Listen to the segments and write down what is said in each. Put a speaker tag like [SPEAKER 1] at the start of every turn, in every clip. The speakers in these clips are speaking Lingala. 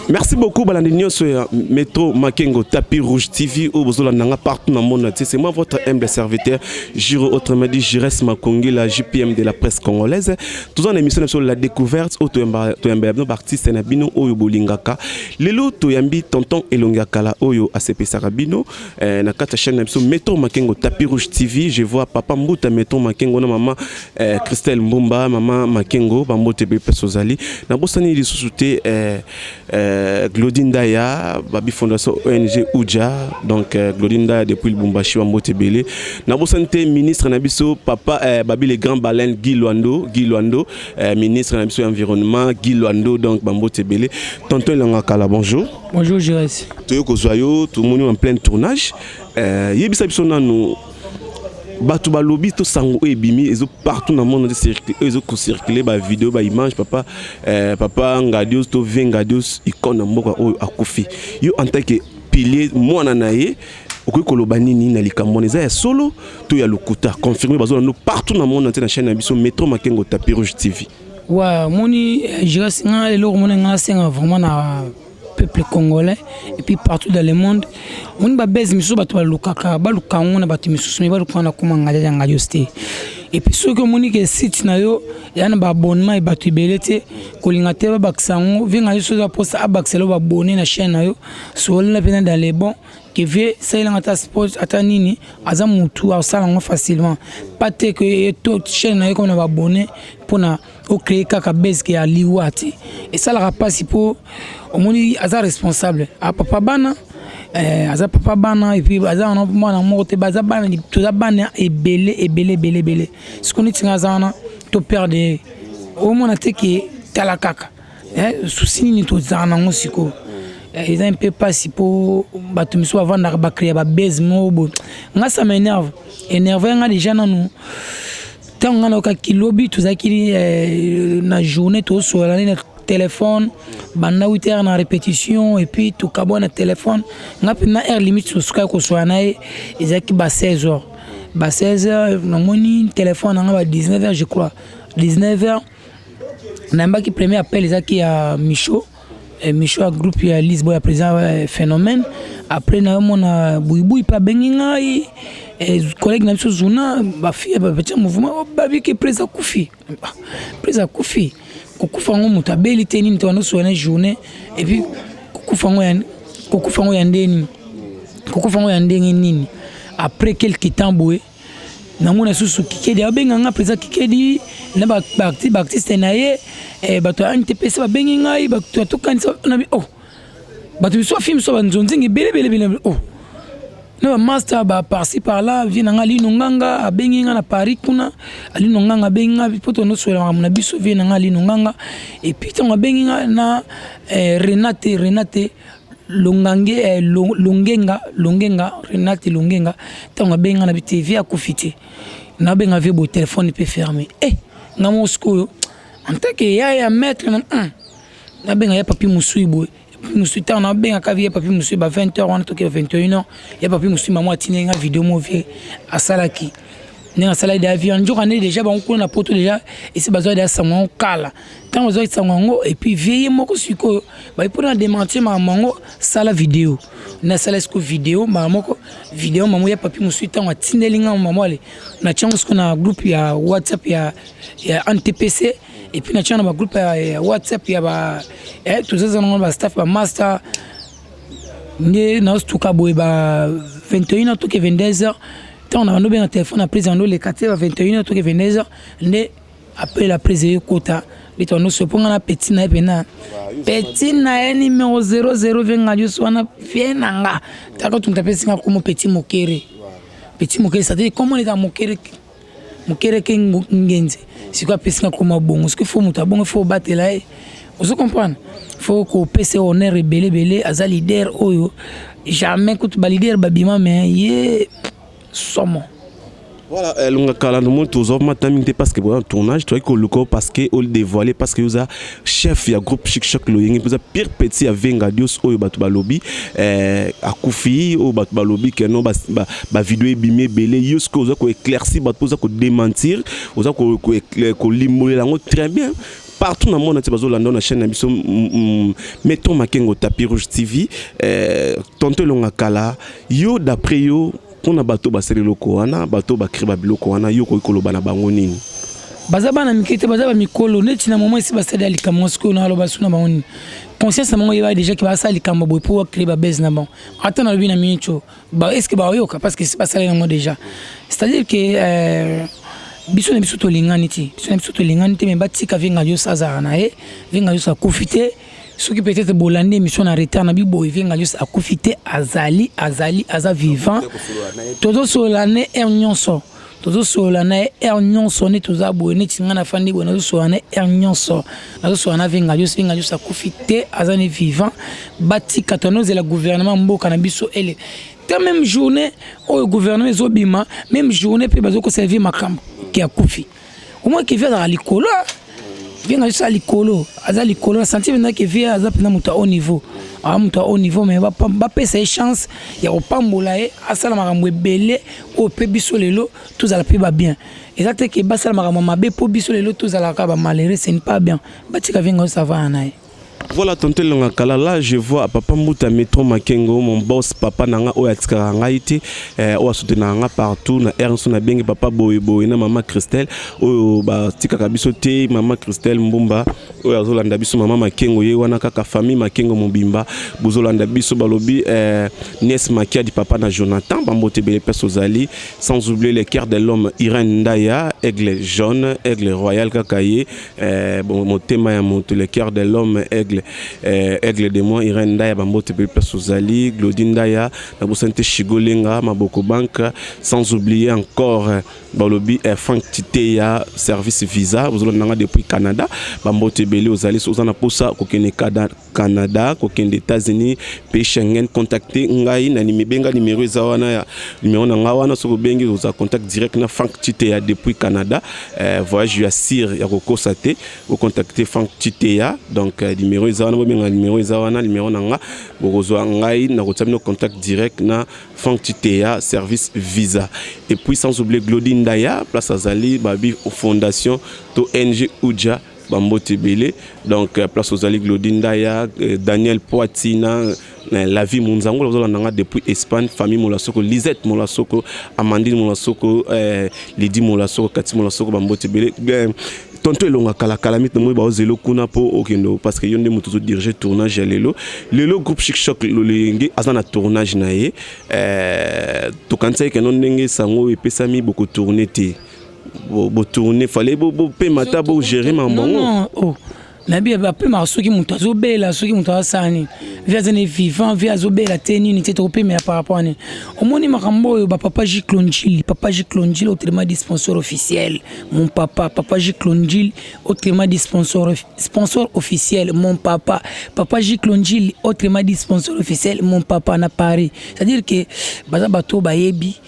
[SPEAKER 1] Merci beaucoup balandi nyonso ya Metro Makengo Tapis Rouge TV oyo bozolanda nga partout na monde entier. C'est moi, votre humble serviteur Giro, autrement dit Jires Makongi, la JPM de la presse congolaise. Toza na émission na biso La Découverte oyo toyamba toyamba ya bino baartiste na bino oyo bolingaka. Lelo toyambi tonton Elongi ya kala oyo asepesaka bino na kati ya chaîne na biso Metro Makengo Tapis Rouge TV. Je vois papa Mbuta Metro Makengo na mama Christelle Mbumba, mama Makengo, bambote be place ozali. Nabosani lisusu te Glodine Daya, babi fondation ONG Uja, donc Glodine Daya depuis Lubumbashi, bambote ebele. Nabosani te ministre na biso papa babi le grand baleine Guy Luando, Guy Luando, ministre na biso ya environnement Guy Luando, donc bambote ebele. Tonton Elanga Kala, bonjour.
[SPEAKER 2] Bonjour Jires.
[SPEAKER 1] Toye kozwa yo, tomoni en plein tournage. Yebisa biso nanu, bato balobi to sango oyo ebimi ezo partout na monde oyo ezokocircule, bavideo, baimage, papa Ngadios to vieux Ngadios, icône na mboka oyo, akufi. Yo en tant que pilier, mwana na ye, okoki koloba nini na likambo wana? Eza ya solo to ya lokuta? Confirme. Bazolanda partout na monde entier na chaîne na biso Metro Makengo Tapis Rouge TV.
[SPEAKER 2] Wa moni Jires, nga eloko moni nga nasenga vraiment na peuple congolais et puis partout dans le monde, moni babese misusu bato balukaka, baluka yango na bato misusu, me baluka na koma Ngadia ya Ngadios te. Et puis soki omoni ke site na yo eya na baabonnement ya bato ebele te, kolinga te babakisa yango. Vieux Ngadios soki aposa abakisela yo baabonné na chaîne na yo, solela mpena dans les bons ke vieux salelanga ata sport ata nini, aza motu asala yango facilement. Pas te ke to chaîne na yo koma na baabonné mpona ocréer kaka base ke ya liwa te. Esalaka mpasi mpo omoni aza responsable, apapa bana, aza papa bana, et puis aza wana mwana moko te, baza bana, toza bana ebele ebele ebele ebele. Sikoyo neti nga aza wana, to perdre, omona te ke tala kaka souci nini tozala nango sikoyo. Eza mpe mpasi mpo bato misusu bavandaka, bacréa babase moko boye. Nga ça m'énerve, énerve nga déjà nanu. Ntango nga nayokaki lobi, tozalaki na journée, tozosola nde na téléphone banda 8 heures na répétition, et puis tokabwa na téléphone. Nga mpe na heure limite tosukaki kosola na ye ezalaki ba 16 heures. Ba 16 heures namoni téléphone nanga, ba 19 heures je crois, 19 heures nayambaki premier appel, ezalaki ya Micho, Micho ya groupe ya Lisbo ya président Phénomène. Après nayomona Buibui mpe abengi ngai, collègue na biso Zuna, bafille batia mouvement, babiki président akufi, président akufi. Kokufa yango, moto abeli te nini te, wana osola na journée. Et puis kokufa yango ya, kokufa yango ya ndenge nini? Kokufa yango ya ndenge nini? Après quelque temps boye, namona susu Kikedi abenga nga, président Kikedi na baartiste na ye, bato ya NTPC babengi ngai, bato ya tokanisa na oh, bato biso afilme so banzonzinga ebele ebele ebele, oh, na bamaster baparci par là. Vieux na nga Alino Nganga abengi nga na Paris kuna. Alino Nganga abengi nga mpo tonosola makambo na biso. Vieux na nga Alino Nganga, et puis ntango abengi nga na Renate Longange, Longenga, Longenga, Renate Longenga, ntango abengi nga na bi te, vieux akufi te. Nabenga vieux boye, téléphone mpe fermé. Nga moko sikoyo en tant que ya maître na nabenga ya Papi Mosui boye mosusu. Ntango nabengaka vieux Papi Mosui ba 20 heures wana, toke ba 21 heures, ya Papi Mosui mamo atindi nga video mo vieux asalaki, ndenge asalaki deya vieux nzoka nde déjà bango kuna na Poto déjà esi bazwaki deya sango yango kala. Ntango bazwaki sango yango, et puis vieux ye moko sikoyo bayi mpona démentir makambo yango, sala video. Nasala sikoyo video mbala moko, video mamo ya Papi Mosui. Ntango atindeli nga mamo, ale natiango sikoyo na groupe ya WhatsApp ya NTPC, et puis natiango na bagroupe ya WhatsApp ya ba tozaza nango, bastaff, bamaster. Nde naosutuka boye ba 21 heures toke 22 heures, ntango na bando benga telefone ya prise, bando oleka te. Ba 21 heures toke 22 heures nde appel ya prise ekota, nde tondo so mpo nga na petit na ye mpena, petit na ye numéro 00, vieux Ngadios wana, vieux na nga taka tunta apesi nga komo Petit Mokere. Petit Mokere, c'est-à-dire komo neta Mokere, Mokere ke ngenze. Sikoyo apesi nga koma bongo. Soki fo moto abongo, fo obatela ye, ozo comprendre, fo kopesa honneur ebele ebele. Aza leader oyo jamais kutu baleader babima, me ye somo.
[SPEAKER 1] Voilà, Elonga Kala, nous tozwa mata mingi te parce que boya tournage, toyaki koluka parce que odévoilé, parce que oza chef ya groupe Chic Choc Loyenge mpe oza pire petit ya Venga Dios oyo bato balobi akufi, oyo bato balobi ke non, bavideo ebimi ebele. Yo soki oza koéclaircir bato mpo oza kodémentir, oza kolimbolela yango très bien. Partout na monde entier bazolanda na chaîne na biso Metro Makengo Tapis Rouge TV. Tonton Elonga Kala, yo, d'après yo, mpona bato basali eloko wana, bato bacréer babiloko wana, yo koki koloba na bango nini?
[SPEAKER 2] Baza bana mike te, baza bamikolo. Neti na moment esi basali ya likambo, sikoyo naloba su na bango nini? Conscience na bango eyeba déjà ke basala likambo boye mpo bacréer babuzz na bango. Ata nalobi na minute oyo, est ce que baoyoka? Parce que esi basali yango déjà. C'est à dire que biso na biso tolingani te, biso na biso tolingani te, mais batika Vieux Ngadios azalaka na ye. Vieux Ngadios akufi te. Soki peut-être bolandi émission na retard na biboye, Vieux Ngadios akufi te, azali, azali, aza vivant. Tozosolola ne heure nyonso, tozosolola na ye heure nyonso. Neti toza boye, neti ngai nafandi boye, nazosolola na ye heure nyonso, nazosolola na Vieux Ngadios. Vieux Ngadios akufi te, aza ne vivant. Batika, tonozela gouvernement mboka na biso ele te. Même journée oyo gouvernement ezobima, même journée mpe bazokoservir makambo ke akufi. Omoi ke vieux azalaka likolo, vieux Ngadios aza likolo, aza likolo. Na senti mpenza ke vieux aza mpenza moto ya haut niveau, aza moto ya haut niveau, mais bapesa ye chance ya kopambola ye, asala makambo ebele oyo mpe biso lelo tozala mpe babien. Eza te ke basala makambo mabe mpo biso lelo tozalaka bamalheureux, ce n'est pas bien. Batika vieux Ngadios avana na ye.
[SPEAKER 1] Voilà, tonton Elonga Kala, là je vois Papa Mbuta Metro Makengo, mon boss, papa nanga oyo atikaka ngai te, oyo asoutenaka nga partout na air so na bengi papa boye boye, na mama Christelle oyo batikaka biso te, mama Christelle Mbumba oyo azolanda biso, mama Makengo ye wana kaka, famille Makengo mobimba bozolanda biso. Balobi Nies Makiadi, papa na Jonathan, bambote ebele place ozali. Sans oublier le cœur de l'homme, Irène Ndaya, aigle jaune, aigle royal kaka ye, bon, motema ya moto, le cœur de l'homme, aigle, aigle de moi, Irène Ndaya, bambote ebele place ozali. Glodine Ndaya, nabosani te Shigolenga Maboko Banque. Sans oublier encore balobi Frank Titeya, service visa, bozolanda nga depuis Canada, bambote ebele. Ozali, oza na mposa kokende Canada, kokende États-Unis, pays Schengen, contacte ngai na benga numéro eza wana, ya numéro na nga wana. Soki obengi, oza contact direct na Frank Titeya depuis Canada. Voyage ya sire ya kokosa te, ocontacte Frank Titeya. Donc numéro eza wana, bobenga numéro eza wana, numéro na nga, bokozwa ngai na kotia bino contact direct na Frank Titeya, service visa. Et puis sans oublier Glodine Ndaya, place azali, babi fondation to NG Uja, bambote ebele. Donc place ozali, Glodine Ndaya, Daniel Poitina, la vie Monzango, ozolanda nga depuis Espagne, famille Molasoko, Lisette Molasoko, Amandine Molasoko, Lydie Molasoko, Kati Molasoko, bambote ebele. Tonton Elonga Kalakala, miti namoni baozela kuna mpo okende, parce que yo nde moto ozodirige tournage ya lelo. Lelo groupe Chic Choc Lolenge aza na tournage na ye. Tokanisaki keno ndenge sango epesami, bokotourne te, botourne, fallait bopema ata, bogérer makambo yango.
[SPEAKER 2] Oh. Nayebi bapemaka soki moto azobela, soki moto azosala nini. Vieux aza ne vivant, vieux azobela te, nini te, tokopemela par rapport nini. Omoni makambo oyo bapapa Giclongili, papa Giclongili, autrement dit sponsor officiel, mon papa, papa Giclongili, autrement dit sponsor, sponsor officiel, mon papa, papa Giclongili, autrement dit sponsor officiel, mon papa na Paris. C'est à dire que baza bato bayebi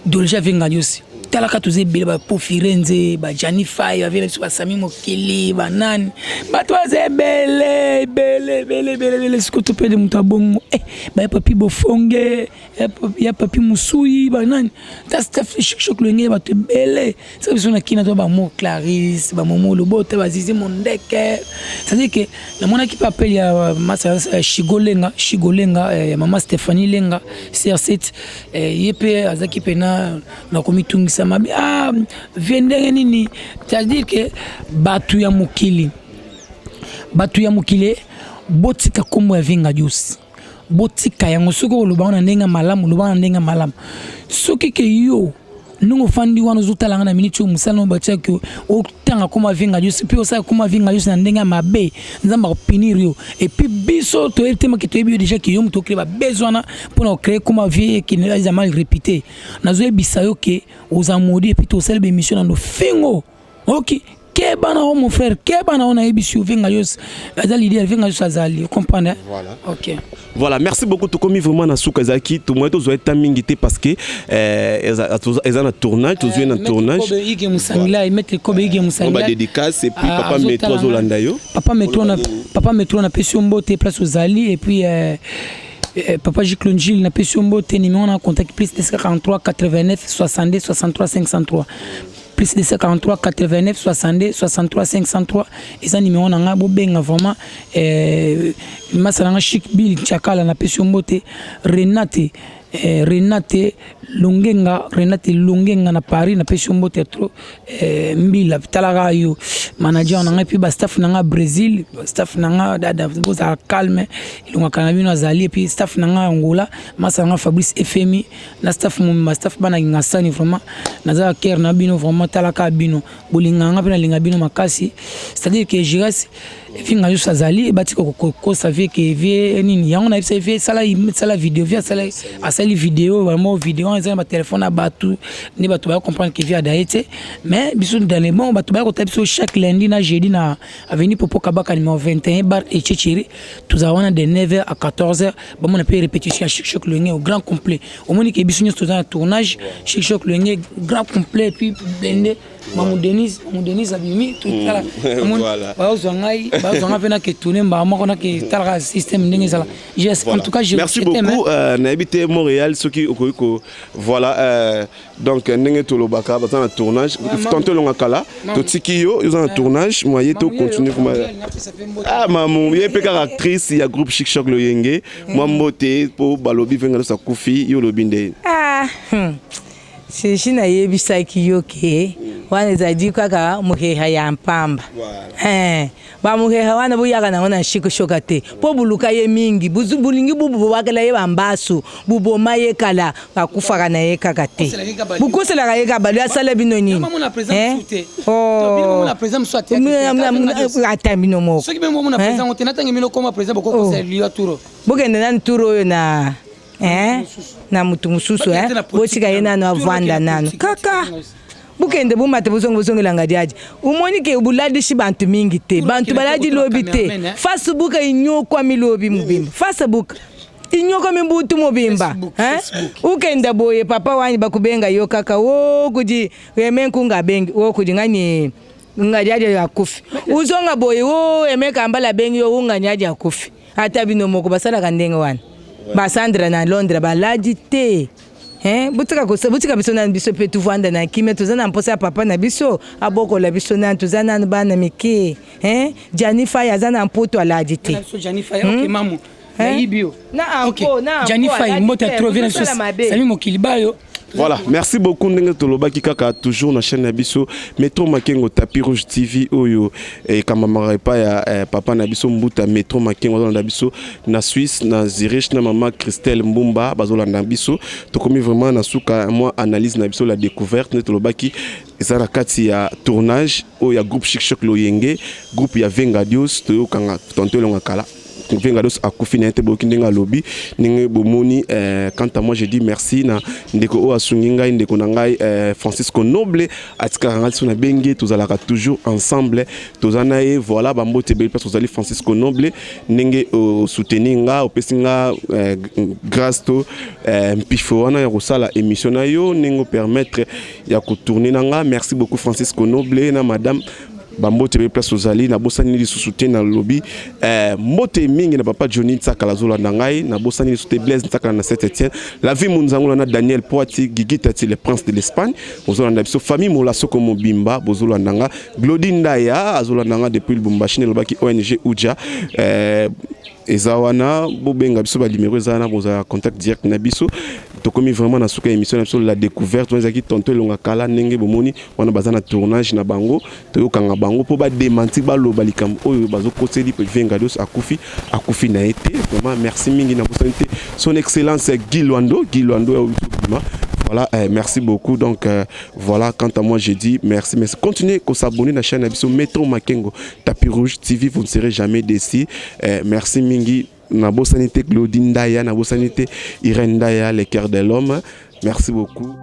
[SPEAKER 2] idéologie. Avenga nyonso, talaka, toza ebele, bapo Firenze, bajani Fai, bavie biso, basami mokili, banani, bato baza ebele, ebele, ebele, ebele, ebele. Siko topede moto abongo, baya papi Bofonge, ya papi Musui, banani, ta staff Chic Lolenge, bato ebele. Sika biso na kina to bamo Clarisse, bamomo Lobota, bazizi Mondeke. C'est-à-dire que namonaki mpe appel ya masa Shigolenga, Shigolenga ya mama Stéphanie Lenga CR7. Ye mpe azalaki mpena na komitungisa mabe. Ah, vieux, ndenge nini? C'est-à-dire que bato ya mokili, bato ya mokili, botika nkombo ya vieux Ngadios, botika yango. Soki oloba na ndenge malamu, oloba na ndenge malamu. Soki ke yo ndenge ofandi wana, ozotala nga na miniti oyo, mosala oyo batiaki, otanga koma vieux Ngadios mpe osala koma vieux Ngadios na ndenge ya mabe, Nzambe akopunir yo. Et puis biso toyebi te, maki toyebi yo déjà ke yo moto ocréer babuzz wana mpona ocréer koma vieux eza mal répété. Nazoyebisa yo ke oza maudit. Et puis tosali baémission na nofingo. Ok, keba na yo, mon frère, keba na yo. Nayebisi yo, vieux Ngadios aza leader, vieux Ngadios azali comprendre.
[SPEAKER 1] Voilà.
[SPEAKER 2] Ok.
[SPEAKER 1] Voilà, merci beaucoup. Tokomi vraiment na suka. Ezalaki tomoye tozwa eta mingi te, parce que eza na tournage, tozwi na tournage.
[SPEAKER 2] Ige Musangila, maître Kobe Ige Musangila.
[SPEAKER 1] Badédicace, et puis papa Metro azolanda yo.
[SPEAKER 2] Papa Metro, na papa Metro, napesi yo mbote place ozali. Et puis papa Giclongile, napesi yo mbote. Numéro na contact: +243 89 62 63 503. Plus 243 89 62 63 503 eza numéro na ngai. Bobenga vraiment masa na ngai Chic Bill Chakala, napesi yo mbote. Renate Longenga, Renate Longenga na Paris, napesi yo mbote ya trop. Mbila talaka yo, manager na ngai, mpe bastaff na ngai Brésil, staff na ngai dada, bozala calme, elongaka na bino azali. Et puis staff na ngai Angola, masa na ngai Fabrice Fmi na staff mobimba, staff bana Ngasani, vraiment naza cœur na bino. Vraiment talaka bino, bolingaka nga mpe nalinga bino makasi. C'est-à-dire que Jires efinga nyonso azali, batika kokosa vie ke vie nini yango nayebisa vie. Sala video, vie asali video bamo, video eza na batelefone na bato nde bato baya comprendre ke vie adaye te. Mais biso dans le bon, bato baya kotala biso chaque lundi na jeudi na avenue Popo Kabaka numéro 21, bar Echecheri. Tozala wana de 9h à 14h. Bamona mpe répétition ya Chic Choc Loyenge au grand complet. Omoni ke biso nyonso toza na tournage Chic Choc Loyenge grand complet. Puis blende Mamu Denise, Mamu Denise abimi, totala bazwa ngai, bazwa ngai mpe nake tourne mbala moko, nake talaka système ndenge ezala. En tout cas,
[SPEAKER 1] merci beaucoup. Nayebi te Montréal soki okoki ko, voilà, donc ndenge tolobaka, baza na tournage. Tantôt elonga kala, totiki yo, oza na tournage moye, tocontinue. Ah, mamu ye mpe kaka actrice ya groupe Chic Choc Loyenge, mwa mbote mpo balobi venga nyonso akufi, yo olobi nde.
[SPEAKER 3] Ah, Sisi nayebisaki yo ke wana ezali kaka moheha ya mpamba. Bamoheha wana boyaka nango na nshikoshoka te, mpo buluka ye mingi, bulingi bubwakela ye bambasu, buboma ye kala, bakufaka na ye kaka te, bukoselaka ye kaka balo asala bino nini? Ata bino moko bokende nani turo oyo na na mutu mosusu, botika ye nano avanda nano kaka, bukende bumata, bozonga, bozongelanga diadi. Umoni ke buladisi bantu mingi te, bantu baladi lobi te. Facebook inyokwami lobi mobimba, Facebook inyokwami butu mobimba. Ukenda boye, papa wanyi bakubenga yo kaka wo kudi eme nkunga abengi wo kudi ngani ngadiadi akufi. Uzonga boye wo eme kambala abengi yo ungani akufi. Ata bino moko basalaka ndenge wana, basandra na Londres baladi te. Botika biso nanu, biso mpe tuvanda na kimia. Toza na mposa ya papa na biso abokola biso nanu, toza nanu bana mike. Jani Fai aza na mpoto, aladi te.
[SPEAKER 2] Nayibi yo Jani Fai, mbote ya trop, sami mokili bayo.
[SPEAKER 1] Voilà, merci beaucoup. Ndenge tolobaki kaka, toujours na chaîne na biso Metro Makengo Tapis Rouge TV oyo ekamamaka epai ya papa na biso Mbuta Metro Makengo, azolanda biso na Suisse, na Zurich, na mama Christelle Mbumba bazolanda biso. Tokomi vraiment na suka mwa analyse na biso la découverte. Nde tolobaki, eza na kati ya tournage oyo ya groupe Chic Choc Loyenge, groupe ya Venga Dios. Toyokanga tonto elonga kala, Venga Dios akufi na ye te, boyoki ndenge alobi, ndenge bomoni. Quant à moi, je dis merci na ndeko oyo asungi ngai, ndeko na ngai Francisco Noble, atikaka ngai so nabengi, tozalaka toujours ensemble, toza na ye. Voilà, bambote ebele place ozali, Francisco Noble, ndenge osoutenir nga, opesi nga grâce to mpifo wana ya kosala émission na yo, ndenge opermettre ya kotourne na nga. Merci beaucoup, Francisco Noble na madame, bambote ebele place ozali. Nabosani lisusu te, nalobi mbote mingi na papa Johnny Ntsakala, azolanda ngai. Nabosani lisusu te Blaise Ntsakala na Saint Etienne, la vie Munzangula na Daniel Poati, Gigi Tati, le prince de l'Espagne, bozolanda biso. Famille Molasoko mobimba bozolanda nga. Glodi Ndaya azolanda nga depuis Lubumbashi. Nelobaki ONG Uja eza wana, bobenga biso, banuméro eza wana, bozala contact direct na biso. Tokomi vraiment na suka ya émission na biso la découverte. Wana ezalaki tonto elonga kala. Ndenge bomoni wana, baza na tournage na bango, toyokanga bango mpo badémentir, baloba likambo oyo bazokoseli mpe Venga Dios akufi, akufi na ye te. Vraiment merci mingi. Nabosani te son excellence Guy Luando, Guy Luando ya biso bima. Voilà, merci beaucoup. Donc voilà, quant à moi, j'ai dit merci. Merci, continuez à s'abonner à la chaîne na biso Metro Makengo Tapis Rouge TV, vous ne serez jamais déçus. Merci mingi. Nabosani te Claudine Ndaya, nabosani te Irène Ndaya, le cœur de l'homme. Merci beaucoup.